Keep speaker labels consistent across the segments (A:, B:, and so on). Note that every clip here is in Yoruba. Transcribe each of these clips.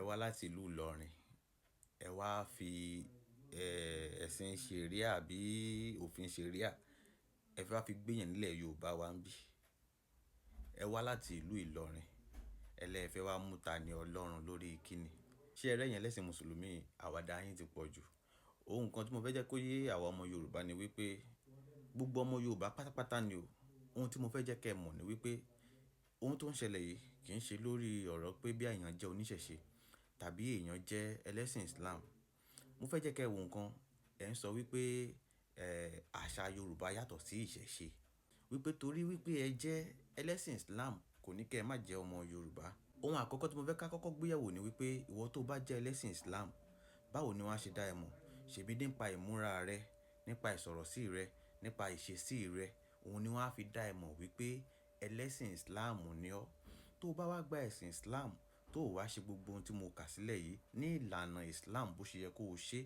A: Ẹ wá láti ìlú Ìlọrin, ẹ wá fi ẹ̀sìn ṣẹ̀ríà àbí òfin ṣẹ̀ríà, ẹ fẹ́ wá fi gbé èèyàn nílẹ̀ Yorùbá wa ńbí. Ẹ wá láti ìlú Ìlọrin, ẹ lẹ fẹ́ wá mú Tani Olohun lórí kíni. Ṣé ẹ rẹ́yìn ẹlẹ́sìn Mùsùlùmí, àwàdà yín ti pọ̀ jù. Ohun kan tí mo fẹ́ jẹ́ kó yé àwa ọmọ Yorùbá ni wípé gbogbo ọmọ Yorùbá pátápátá ni o. Ohun tí mo fẹ́ jẹ́ kí ẹ mọ̀ ni wípé ohun tó ń ṣẹlẹ̀ yìí kì í ṣe lórí ọ̀rọ̀ pé bí èèyàn jẹ́ oníṣẹ̀ṣe tàbí èèyàn jẹ́ ẹlẹ́sìn Islam. Mo fẹ́ jẹ́ kí ẹ wo nǹkan. Ẹ ń sọ wípé, àṣà Yorùbá yàtọ̀ sí ìṣẹ̀ṣe. Wípé torí wípé ẹ jẹ́ ẹlẹ́sìn Islam kò ní kí ẹ má jẹ́ ọmọ Yorùbá. Ohun àkọ́kọ́ tí mo fẹ́ ká kọ́kọ́ gbéyẹ̀wò ni wípé ìwọ tó bá jẹ́ ẹlẹ́sìn Islam, báwo ni wọ́n á ṣe dá ẹ mọ̀? Ṣèbí nípa ìmúra rẹ, nípa ìsọ̀rọ̀ sí rẹ, nípa ìṣesí rẹ, òun ni wọ́n á fi dá ẹ mọ̀ wípé ẹlẹ́sìn Islam ni ọ́. Tó bá wá gba ẹ̀sìn Islam, tó wá ṣe gbogbo ohun tí mo kà sílẹ̀ yìí ní ìlànà Islam bó ṣe yẹ kó o ṣe,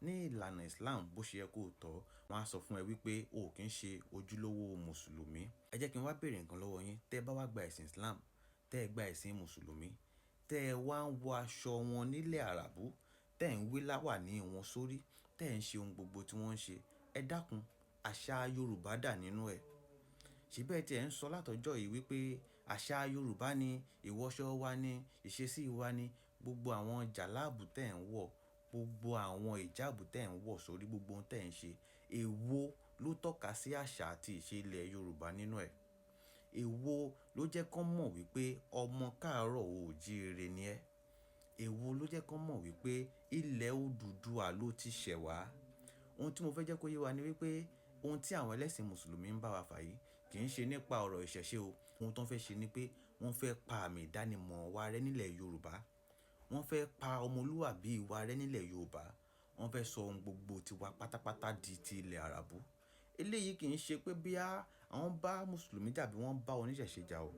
A: ní ìlànà Islam bó ṣe yẹ kó o tọ̀, wọ́n á sọ fún ẹ wípé o kì í ṣe ojúlówó Mùsùlùmí. Ẹ jẹ́ kí n wá bèèrè nǹkan lọ́wọ́ yín. Tẹ́ ẹ bá wá gba ẹ̀sìn Islam, tẹ́ ẹ gba ẹ̀sìn Mùsùlùmí, tẹ́ ẹ wá ń wọ aṣọ wọn nílẹ̀ Àràbù, tẹ́ ẹ ń wé láwàní wọn sórí, tẹ́ ẹ ń ṣe ohun gbogbo tí wọ́n ń ṣe, ẹ dákun, àṣà Yorùbá dà nínú ẹ̀. Ṣé bẹ́ẹ̀ tí ẹ ń sọ látọjọ́ yìí wípé àṣà Yorùbá ni, ìwọṣọ wa ni, ìṣesí wa ni, gbogbo àwọn jàlábù tẹ́ ẹ ń wọ̀, gbogbo àwọn ìjáàbù tẹ́ ẹ ń wọ̀ sórí, gbogbo ohun tẹ́ ẹ ń ṣe, èwo ló tọ́ka sí àṣà àti ìṣe ilẹ̀ Yorùbá nínú ẹ̀? Èwo ló jẹ́ kí wọ́n mọ̀ wípé ọmọ káàárọ̀ oòjíire ni ẹ́? Èwo ló jẹ́ kí wọ́n mọ̀ wípé ilẹ̀ Odùduwà ló ti ṣẹ̀ wá? Ohun tí mo fẹ́ jẹ́ kó yé wa ni wípé ohun tí àwọn ẹlẹ́sìn Mùsùlùmí ń bá wa fà yìí kì í ṣe nípa ọ̀rọ̀ ìṣẹ̀ṣe o. Ohun tó ń fẹ́ ṣe ni pé wọ́n fẹ́ pa àmì ìdánimọ̀ wa rẹ́ nílẹ̀ Yorùbá. Wọ́n fẹ́ pa ọmọlúwàbí wa rẹ́ nílẹ̀ Yorùbá. Wọ́n fẹ́ sọ ohun gbogbo tiwa pátápátá di ti ilẹ̀ Àràbù. Eléyìí kì í ṣe pé bí àwọn bá Mùsùlùmí jà bí wọ́n bá oníṣẹ̀ṣe jà o.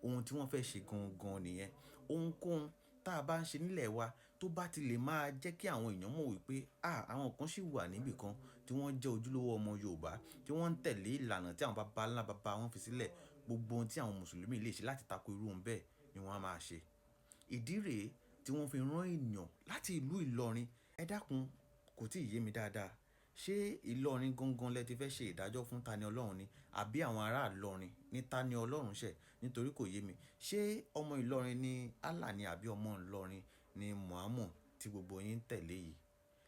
A: Ohun tí wọ́n fẹ́ ṣe gangan nìyẹn. Ohunkóhun tí a bá ń ṣe nílẹ̀ wa tó bá ti lè máa jẹ́ kí àwọn èèyàn mọ̀ wípé, à, àwọn kan sì wà níbí kan tí wọ́n jẹ́ ojúlówó ọmọ Yorùbá, tí wọ́n ń tẹ̀lé ìlànà tí àwọn bàbá ńlá bàbá wọn fi sílẹ̀, gbogbo ohun tí àwọn Mùsùlùmí lè ṣe láti tako irú ohun bẹ́ẹ̀ ni wọ́n á máa ṣe. Ìdí rèé tí wọ́n fi rán èèyàn láti ìlú Ìlọrin. Ẹ dákun, kò tíì yé mi dáadáa. Ṣé Ìlọrin gangan lẹ ti fẹ́ ṣe ìdájọ́ fún Tani Olohun ni? Àbí àwọn ará Ìlọrin ní Tani Olohun ṣẹ̀? Nítorí kò yé mi. Ṣé ọmọ Ìlọrin ni Allah ni àbí ọmọ Ìlọrin ni Muhammad tí gbogbo yín ń tẹ̀lé yìí?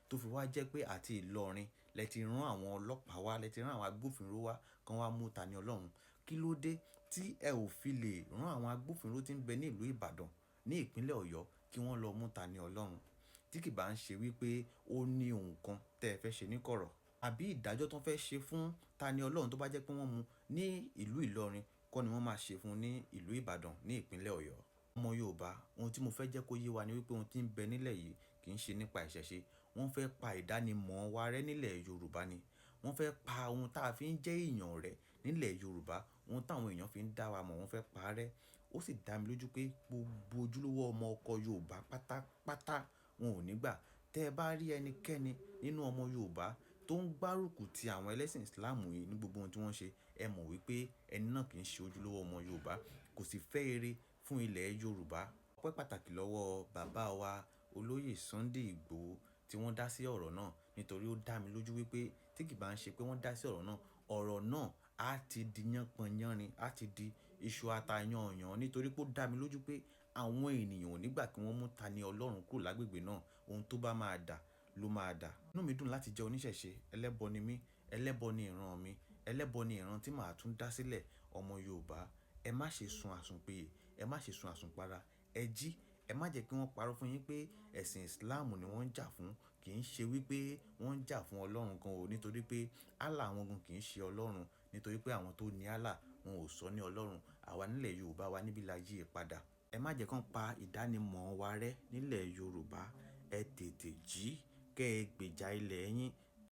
A: Tó fi wá jẹ́ pé àti Ìlọrin lẹ ti rán àwọn ọlọ́pàá wá, lẹ ti rán àwọn agbófinró wá kí wọ́n wá mú Tani Olohun. Kí ló dé tí ẹ ò fi lè rán àwọn agbófinró tí ń bẹ ní ìlú Ìbàdàn ní ìpínlẹ̀ Ọ̀yọ́ kí wọ́n lọ mú Tani Olohun? Tí kì bá ń ṣe wípé ó ní ohun kan tí ẹ fẹ́ ṣe níkọ̀rọ̀ àbí ìdájọ́ tó fẹ́ ṣe fún Tani Olohun tó bá jẹ́ pé wọ́n mú ní ìlú Ìlọrin kọ́ ni wọ́n máa ṣe fún ní ìlú Ìbàdàn ní ìpínlẹ̀ Ọ̀yọ́. Ọmọ Yorùbá, ohun tí mo fẹ́ jẹ́ kó yé wa ni wípé ohun tí ń bẹ nílẹ̀ yìí kì í ṣe nípa ìṣẹ̀ṣe. Wọ́n fẹ́ pa ìdánimọ̀ wa rẹ́ nílẹ̀ Yorùbá ni. Wọ́n fẹ́ pa ohun tí a fi ń jẹ́ èèyàn rẹ́ nílẹ̀ Yorùbá, ohun táwọn èèyàn fi ń dá wa mọ̀, wọ́n fẹ́ pa rẹ́. Ó sì dá mi lójú pé gbogbo ojúlówó ọmọ ọkọ Yorùbá pátápátá wọn ò ní gbà. Tẹ́ ẹ bá rí ẹnikẹ́ni nínú ọmọ Yorùbá tó ń gbárùkù ti àwọn ẹlẹ́sìn Islam yìí ní gbogbo ohun tí wọ́n ṣe, ẹ mọ̀ wípé ẹni náà kì í ṣe ojúlówó ọmọ Yorùbá, kò sì fẹ́ ire fún ilẹ̀ Yorùbá. Ọpẹ́ pàtàkì lọ́wọ́ bàbá wa olóyè Sunday Igboho tí wọ́n dá sí ọ̀rọ̀ náà, nítorí ó dá mi lójú wípé tí kì bá ń ṣe pé wọ́n dá sí ọ̀rọ̀ náà á ti di yánpọnyánrin, á ti di iṣu ata yanyan, nítorí pé ó dá mi lójú pé àwọn ènìyàn ò ní gbà kí wọ́n mú Tani Olohun kúrò lágbègbè náà. Ohun tó bá máa dà ló máa dà. Inú mi dùn láti jẹ́ oníṣẹ̀ṣe. Ẹlẹ́bọ ni mí, ẹlẹ́bọ ni ìran mi, ẹlẹ́bọ ni ìran tí màá tún dá sílẹ̀. Ọmọ Yorùbá, ẹ má ṣe sun àsùnpìyè, ẹ má ṣe sun àsùnpara. Ẹ jí, ẹ má jẹ́ kí wọ́n parọ́ fún yín pé ẹ̀sìn Islam ni wọ́n ń jà fún. Kì í ṣe wípé wọ́n ń jà fún Ọlọ́run kan o, nítorí pé Allah àwọn gan kì í ṣe Ọlọ́run, nítorí pé àwọn tó ní Allah wọn ò sọ ní Ọlọ́run. Àwa nílẹ̀ Yorùbá wa níbí la yí padà. Ẹ má jẹ́ kí wọ́n pa ìdánimọ̀ wa rẹ́ nílẹ̀ Yorùbá. Ẹ tètè jí, kẹ́ ẹ gbèjà ilẹ̀ yín.